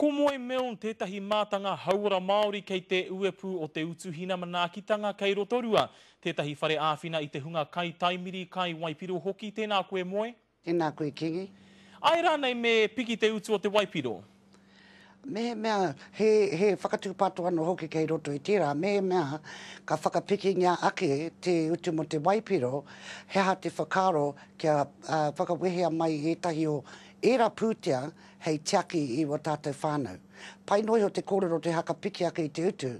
Ko Moe Milne tētahi mātanga hauora Māori kei te uepū o te utu hina manaakitanga kei Rotorua, tētahi whare āwhina i te hunga kai taimiri, kai waipiro hoki. Tēnā koe Moe. Tēnā koe Kingi. Āe rānei me piki te utu o te waipiro? Mehemea he, he whakatūpato anō hoki kei roto i tērā, mehemea ka whakapikingia ake te utu mō te waipiro, he aha te whakaaro kia whakawehea mai ētahi o ērā pūtea hei tiaki i wā tātou whānau. Pai noa iho te kōrero te haka piki ake i te utu,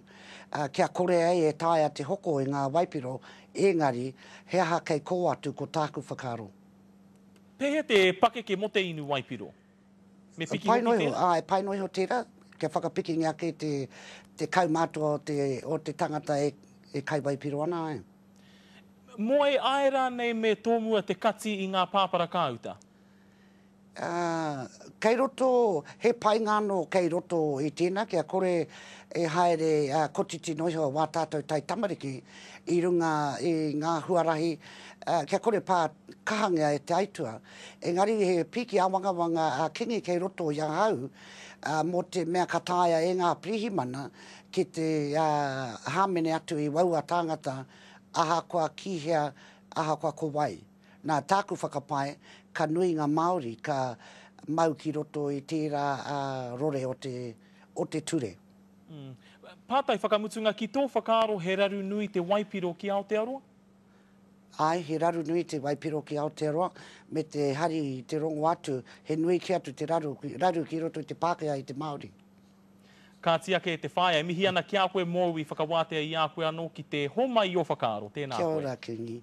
ā, kia kore ai e taea te hoko i ngā waipiro, ēngari, he aha kei kō atu ko tāku whakaaro. Pēhea te pakeke mō te inu waipiro? Me piki Pai hoki noa iho, tērā? āe, pai noa iho tērā, kia whakapikingia ake te, te kaumātua o te, o te tangata e, e kai waipiro ana, āe. Moe, āe rānei me tōmua te kati i ngā pāpara kāuta? Ā, kei roto, he painga anō kei roto i tēnā, kia kore e haere kotiti noa iho wā tātou taitamariki i runga i ngā huarahi, kia kore pā kahangia e te aitua. Engari he pīki āwangawanga a Kingi kei roto i ahau, mō te mea ka taea e ngā pirihimana ki te hāmene atu i waua tāngata ahakoa ki hea, ahakoa ko wai. Nā tāku whakapae, ka nui ngā Māori ka mau ki roto i tērā rore o te, o te ture. Pātai whakamutunga, ki tō whakaaro he raru nui te waipiro ki Aotearoa? Āe, he raru nui te waipiro ki Aotearoa, me te hari i te rongo atu, he nui kē atu te raru, raru ki roto i te Pākehā i te Māori. Kāti ake e te whaea, e mihi ana ki a koe mōu i whakawātea i a koe anō ki te homai i ō whakaaro. Tēnā Kia koe. ora, Kingi.